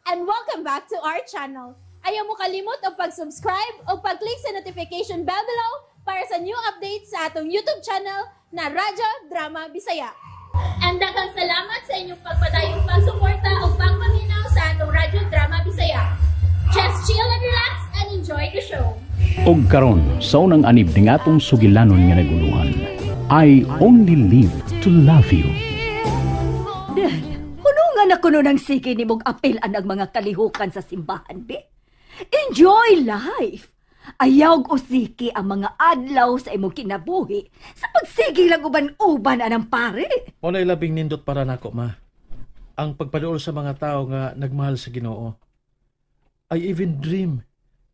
And welcome back to our channel. Ayaw mo kalimot og pag-subscribe o pag-click sa notification bell below para sa new updates sa atong YouTube channel na Radyo Drama Bisaya. And daghang salamat sa inyong pagpadayong pagsuporta o pagpaminaw sa atong Radyo Drama Bisaya. Just chill and relax and enjoy the show. Og karon sa unang anib ning atong sugilanon nga naguluhan, I Only Live to Love You. Del, hunungan na kuno ng sige ni mong apilan ang mga kalihukan sa simbahan, be. Enjoy life! Ayaw usiki ang mga adlaw sa imong kinabuhi sa pagsige lang uban-uban anang pare. Mao na labing nindot para nako, ma. Ang pagpaduol sa mga tao nga nagmahal sa Ginoo. I even dream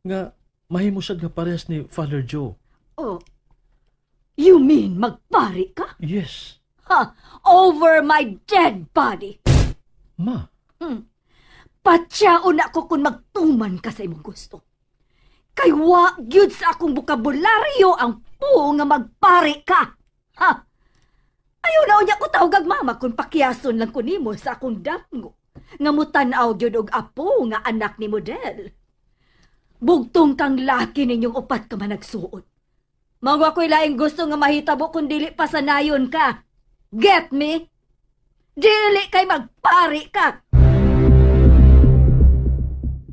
nga mahimo sad nga parehas ni Father Joe. Oh, you mean magpari ka? Yes. Ha, over my dead body. Ma. Patyaon ako kung magtuman ka sa imong gusto. Kay wa gyud sa akong bokabularyo ang po nga magpari ka. Ha? Ayaw na unya ko tawgag mama kung pakiyason lang ko nimo sa akong damgo. Nga mutan-aw gyud og apo nga anak ni Model. Bugtong kang laki ninyong upat ka man nagsuod. Mao ko'y laing gusto nga mahitabo kung dili pa sanayon ka. Get me? Dili kay magpari ka.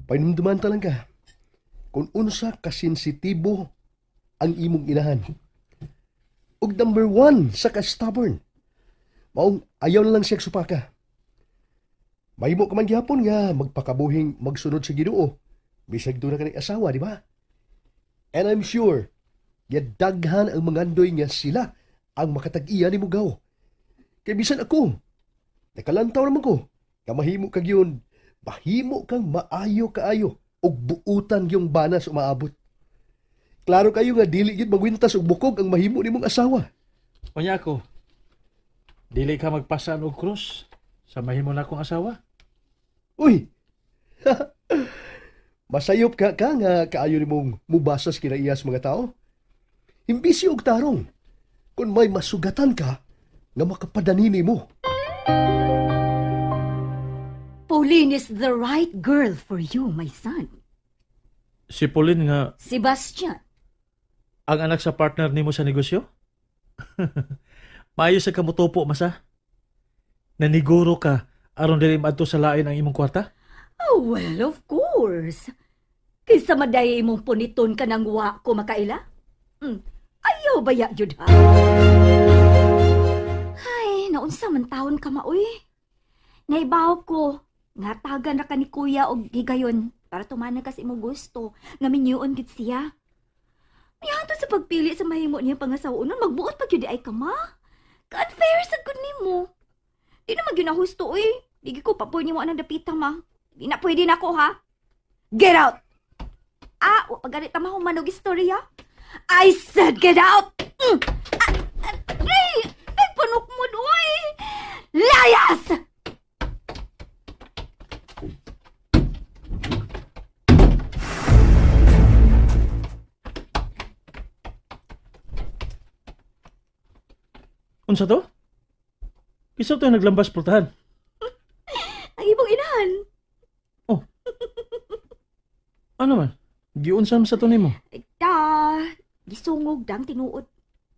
Painumduman ta lang ka kung unsa kasensitibo ang imong inahan. Ug number one sa ka-stubborn. Maong ayaw na lang siya supaka. Mahimo ka man gihapon nga magpakabuhing magsunod sa Ginoo. Bisag doon na ka ng asawa, di ba? And I'm sure, nga daghan ang mga andoy nga sila ang makatag-iya ni Mugaw. Kay bisan ako, nakalantaw naman ko, nga mahimo kag yun, mahimo kang maayo kaayo, ug buutan yung bana sa umaabot. Klaro kayo nga dili gyud magwintas og bukog ang mahimo nimong asawa. Unya ako, dili ka magpasan og krus sa mahimo na akong asawa? Uy! Masayop ka ka nga kaayo nimong mubasas kinaiyas mga tao. Imbisi og tarong, kung may masugatan ka, nga makapadanini mo. Pauline is the right girl for you, my son. Si Pauline nga... Sebastian. Ang anak sa partner nimo sa negosyo? Maayo sa kamutupo, masa. Naniguro ka aron dili maadto sa lain ang imong kwarta? Oh, well, of course. Kaysa maday imong puniton ka nang wa ko makaila? Ayaw ba ya, jud ha? Ay, naunsa man taon ka maoy. Naibaw ko, nga tagan ra ka ni kuya og higayon para tumanan ka sa imong gusto, nga minyuon gid siya. Mihanto sa pagpili sa mahimo niya pangasawa magbuot pag yun ay ka ma. Ka-unfair sa gud nimo. Di na magyunahusto oy. Di ko papoy nimo anang dapita ma. Di na pwede na ko ha. Get out! Ah, wa pagalit ta mahuman og istorya. I said get out! Ay, ay panok mo oy. Layas! Unsa to? Kinsa to naglambas pultahan? Ang imong inahan. Oh. Ano man? Giunsa man sa to nimo? Da, gisungog dang tinuod.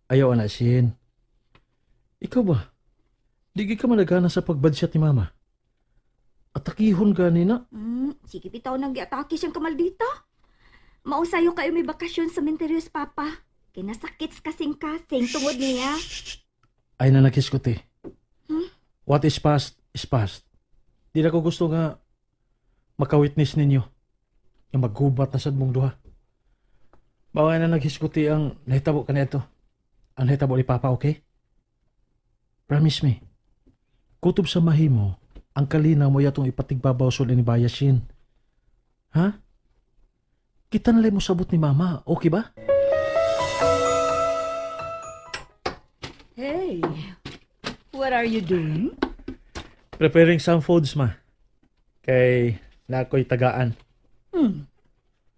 Ayaw ana sin. Ikaw ba? Di ka managana sa pagbadsyat ni mama. Atakihon gani na. Sige bitaw nang giatake siyang kamaldita. Mausayo kayo may bakasyon sa Menterios, Papa. Kinasakit kasing-kasing tungod niya. Ay na naghisgot eh. What is past is past. Di na ko gusto nga makawitness ninyo. Nga maggubat na sad mong duha. Baway na naghisguti ang nahitabo ka nito. Ang nahitabo ni Papa, okay? Promise me. Kutob sa mahimo, ang kalinaw mo yatong ipatigbabaw sul ni Bayasin. Ha? Kita nalay mo sabot ni Mama, okay ba? Hey, what are you doing? Preparing some foods, ma. Kay nako'y tagaan.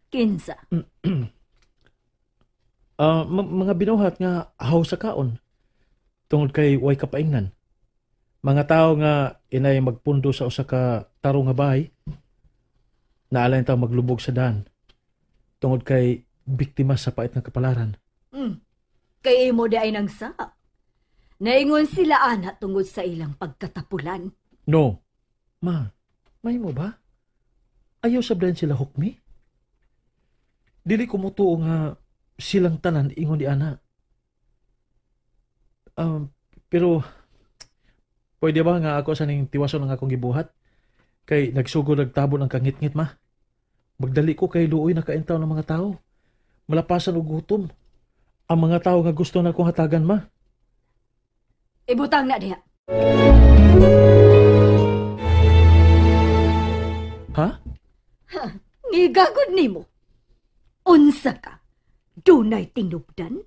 Kinsa? Mga binuhat nga haw sa kaon. Tungod kay way kapaingnan. Mga tao nga inay magpundo sa usa ka tarong nga bahay. Naalay ta maglubog sa daan. Tungod kay biktima sa pait nga kapalaran. Kay imo di ay nang sa. Naingon sila ana tungod sa ilang pagkatapulan. No. Ma, may mo ba? Ayaw sabdan sila hukmi? Dili ko mutuo nga silang tanan ingon di ana. Pero pwede ba nga ako sa ning tiwason ang akong gibuhat? Kay nagsugod nagtabon ang kangitngit, ma. Magdali ko kay luoy nakaintaw ng mga tao. Malapasan og gutom. Ang mga tao nga gusto na akong hatagan, ma. Ibutang na diha. Ha? Ngigagod nimo. Unsa ka? Dunay tinubdan?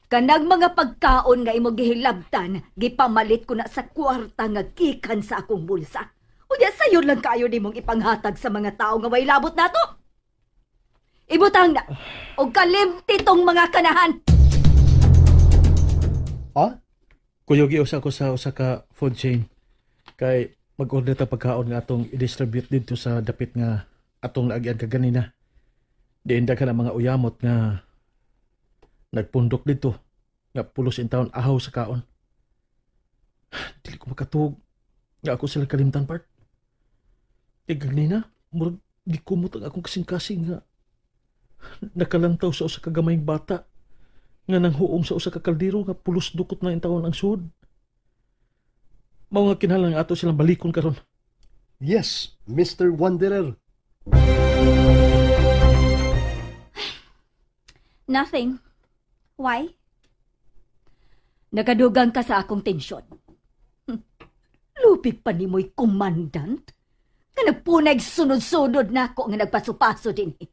Kanang mga pagkaon nga imo gihilabtan, gipamalit ko na sa kwarta nga gikan sa akong bulsa. Unya sayon lang kayo nimong ipanghatag sa mga tao nga way labot nato. Ibutang na og kalimti tong mga kanahan. Ha? Kuyogi usa ko sa usa ka food chain kay mag-order ta pagkaon nga atong i-distribute didto sa dapit nga atong naagian kaganina. Diin daghan ang mga uyamot nga nagpundok didto nga pulos in town ahaw sa kaon. Dili ko makatuog nga ako sila kalimtan part. Kay ganina, murag gikumot ang akong kasing-kasing nga nakalantaw sa usa ka gamayng bata nga nanghuom sa usa ka kaldero nga pulos dukot na intawon ang sud. Mao nga kinahanglan ato silang balikon karon. Yes, Mr. Wanderer. Nothing. Why? Nakadugang ka sa akong tensyon. Lupig pa ni mo'y commandant. Nga nagpunay sunod-sunod na ako nga nagpaso-paso din eh.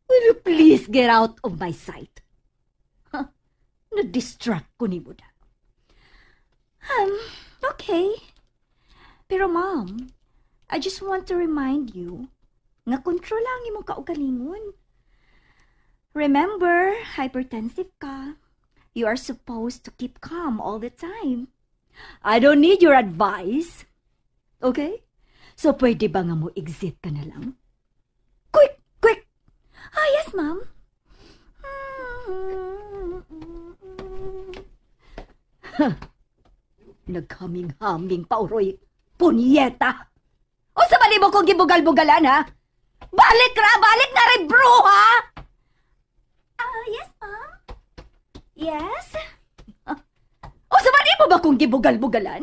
Will you please get out of my sight? Huh? Na-distract ko ni mo da. Okay. Pero ma'am, I just want to remind you nga kontrol ang imong kaugalingon. Remember, hypertensive ka. You are supposed to keep calm all the time. I don't need your advice. Okay? So, pwede ba nga mo exit ka na lang? Quick! Quick! Ah, yes, ma'am. Naghaming-haming pa, uroy. Punyeta! O sa mali mo kong gibugal-bugalan, ha? Balik ra! Balik na rin, bro, ha? Ah, yes, ma'am. Yes? O sa mali mo ba kong gibugal-bugalan?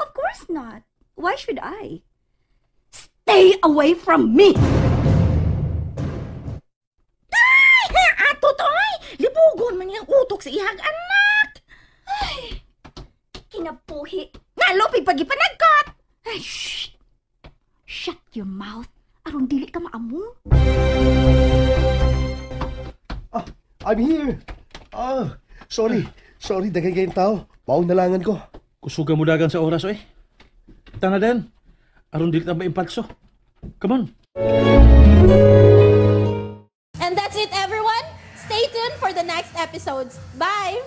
Of course not. Why should I? Stay away from me! Ay, ato toy! Libugon man niyang utok sa ihag anak! Ay, kinapuhi. Nalupig pagipanagkot! Ay, shh! Shut your mouth. Aron dili ka maamo. Ah, I'm here. Ah, sorry. Sorry, daghan kayong tao. Maong nalangan ko. Kusuga mo dagan sa oras, oy. Tana din. Aron dili ta maimpatso. Come on. And that's it, everyone. Stay tuned for the next episodes. Bye!